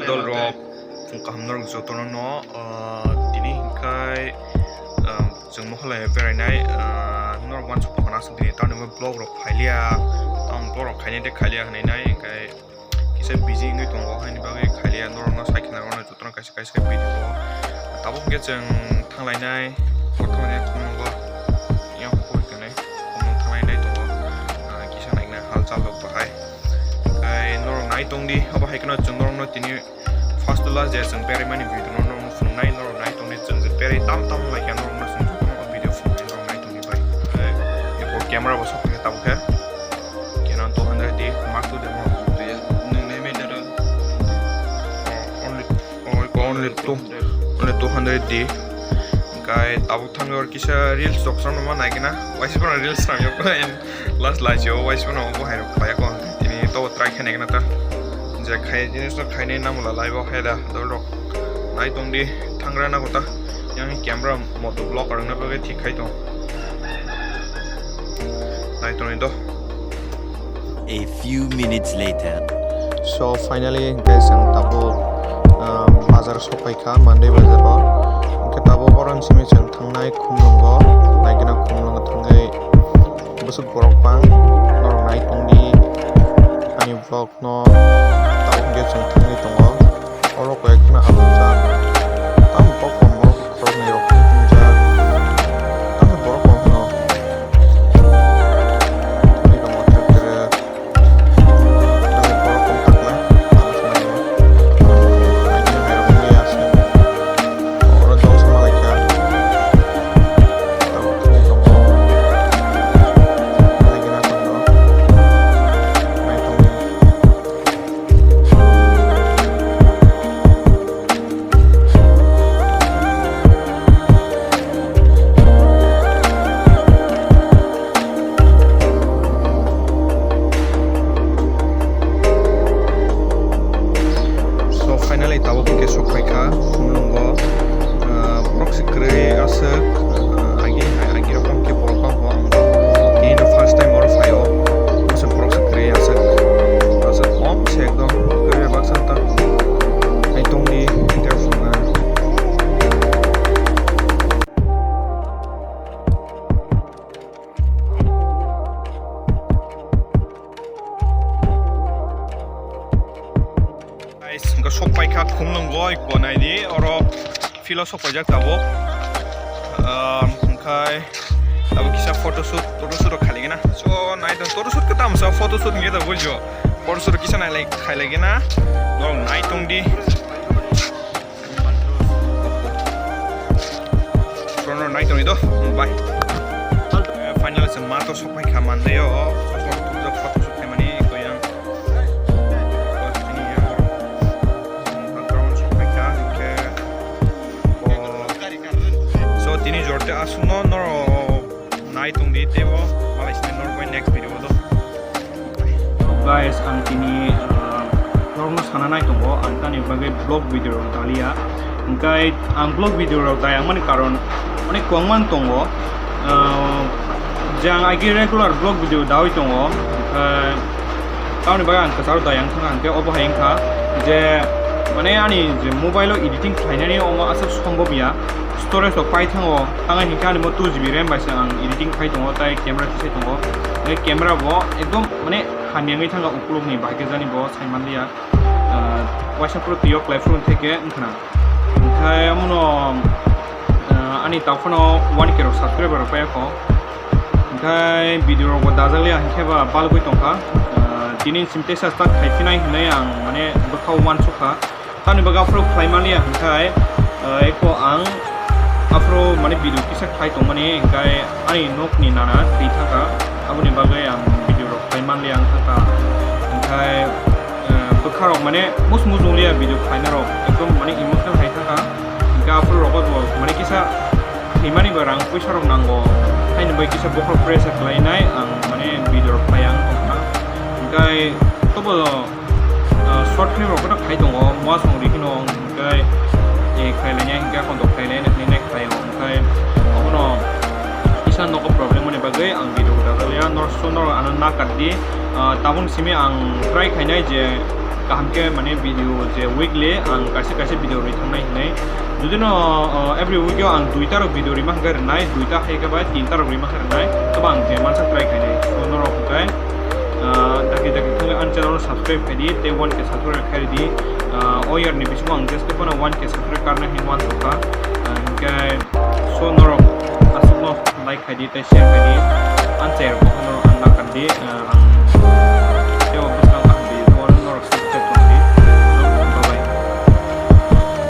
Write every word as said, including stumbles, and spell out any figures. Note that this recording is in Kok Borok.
Dol rok, phung kaham norok jotono no, ah, tini hinkhe, ah, chwng mohalai berainai, ah, norok uansuk phano aswk tini tamni vlog rok phailiya, ang vlog rok khainai tei khailiya hinwi nai, hinkhe kisa busy wngwi tongo, haini bagwi khailiya, norokno sai khna rwno jotono kaisa kaisa video o. Tabuk hinkhe chwng thanglainai, o thanglainai khumlwngo, yang hoi kwnwi khumlwng thanglainai tongo, ah, kisa naiknai halchal rok bahai. Tei norok nai tongdi, abo hai kheno chwng norokno tini first to last je chwng beraimani video no norokno phunuknai, norok nai tongdi, chwng je berai tam tam lai khe norokno chwng jotono o video phunuknai, norok nai tongdi bai. Tei eko camera bo sok khe tabuk khe. Canon two hundred D Mark two demo. Real. Nung nai me daro. Oh, only, oh, only two, only two hundred D. Hinkhe tabuk thangwi or kisa reels rok swnamna ma nai khe na. Waisa phano reels swnam yok and last lai chio waisa phano bo hai rok khlai ya ko. Tini to try khe nai khe na ta. Je khai jinis no khainai namo la lai bo hai da dol rok. Nai tongdi thangra na ko ta. Yang camera moto vlog rwngna bagwi thik khai tong. Nai tongni do. A few minutes later. So finally guys, ang tabuk, ah, bazar sopai kha, Monday bazar o. Hinkhe tabuk boron simi chwng thangnai Khumlwngo, naikhe na Khumlwngo thangwi bwswk borok bang norok nai tongdi ani vlog no tabuk hinkhe chwng thangwi tongo. Oro koi ekta hamjak, tamo borok kom, borok khoroknwi rok wngkha, tamo borok kom phano thangwi tongo, tere tere tamo borok kom takla, tamo swnamwi, agini hai rok wngya se, oro jol sama laikha, tamo thangwi tongo, nai gana tongo, nai tongdi. So finally tabuk hinkhe sok phaikha Khumlwngo, ah, borok se kwrwi aswk, ah, agi hai agi rok khe borok bangkho ang tini no first time oro phaio, borok se kwrwi aswk, aswk kom se ekdom kwrwi baksa ta hai tongdi tei phunuknai. Guys, hwnkhe sok paikha Khumlwngo, eko naidi, oro field o sok paijak tabuk. Um, hwnkhe tabuk kisa photoshoot, photoshoot rok khailai gana. So, nai tong photoshoot khe tamo sa photoshoot hwnkhe tabuk bujo. Photoshoot kisa nailai khailai gana. Norok nai tongdi. Chwngno nai tongwi do, bye. Final se mato sok paikha Monday o, photoshoot khaimani koyang. Background sok paikha, hinkhe, oh. So, tini jorte aswkno norok nai tongdi teibo, malai sini norok bai next video o do. Guys, ang tini, ah, norokno sana nai tongo, ang tani bagwi vlog video rok daliya. Hwnkhe ang vlog video rok dayangmani karon onek kwbangma tongo. Ah, je ang agi regular vlog video dawi tongo, hwnkhe tamoni bagwi ang kwcharo dayang thangkha, hwnkhe obo hai wngkha je, mane, ani je mobile o editing khlainani omo aswk sombobya. Storage rok pai thango, tangwi hinkhe ani mo two G B RAM bai se ang editing khai tongo, tai camera tisai tongo. Tei camera bo ekdom, mane, hamya wngwi thangkha, ukulukni bahai khe jani bo sai manliya. Ah, waisa phuru twi o kwlai phuru theke wngkhana. Hinkhe omono, ah, ani tao phano one K rok subscriber rok paiyakho. Hinkhe video rok bo dajak liya hinkhe ba balgwi tongkha. Ah, tini sim teisa start khai phinai hinwi ang, mane, bwkhao uansukha. Tamni bagwi aphuru khlai mani ya hwnkhe, ah, eko ang aphuru, mane, video kisa khlai tongmani, hwnkhe ani nokni nana twi thangkha, aboni bagwi ang video rok khlai manliya wng thangkha. Hwnkhe, eh, bwkha rok, mane, mus mus wng liya video khlaina rok, ekdom, mane, emotional hai thangkha. Hwnkhe aphuru rogo bo, mane, kisa thwimani bo rang puisa rok nango, haini bai kisa bokhorok pressure khlainai ang, mane, video rok khlai ang tongkha. Hwnkhe tobo, ah, short film rok phano khai tongo, muasong ri kheno hwnkhe, eh, khlai lainai hwnkhe, kondo khlai lainai hwnwi nai khlai o, hwnkhe abono kisa nogo problem mani bagwi ang video rok dajak liya, norok so norok ano na kat di, ah, tabuk simi ang try khainai je kaham khe mane video je weekly ang kaisa kaisa video rwi thangnai hinwi. Jodi no, uh, every week o ang duita rok video rima hwnkhe rwnai, duita hai khe bai tinta rok rima hwnkhe rwnai, tobo ang je mansa try khainai. So norok hwnkhe, uh, daki daki thangwi ani channel no subscribe khaidi tei one K subscribe khaidi. Uh, o year ni bisingo ang just phano one K subscribe karna hinwi uansukha. Uh, hwnkhe so norok aswkno like khaidi tei share khaidi. Anche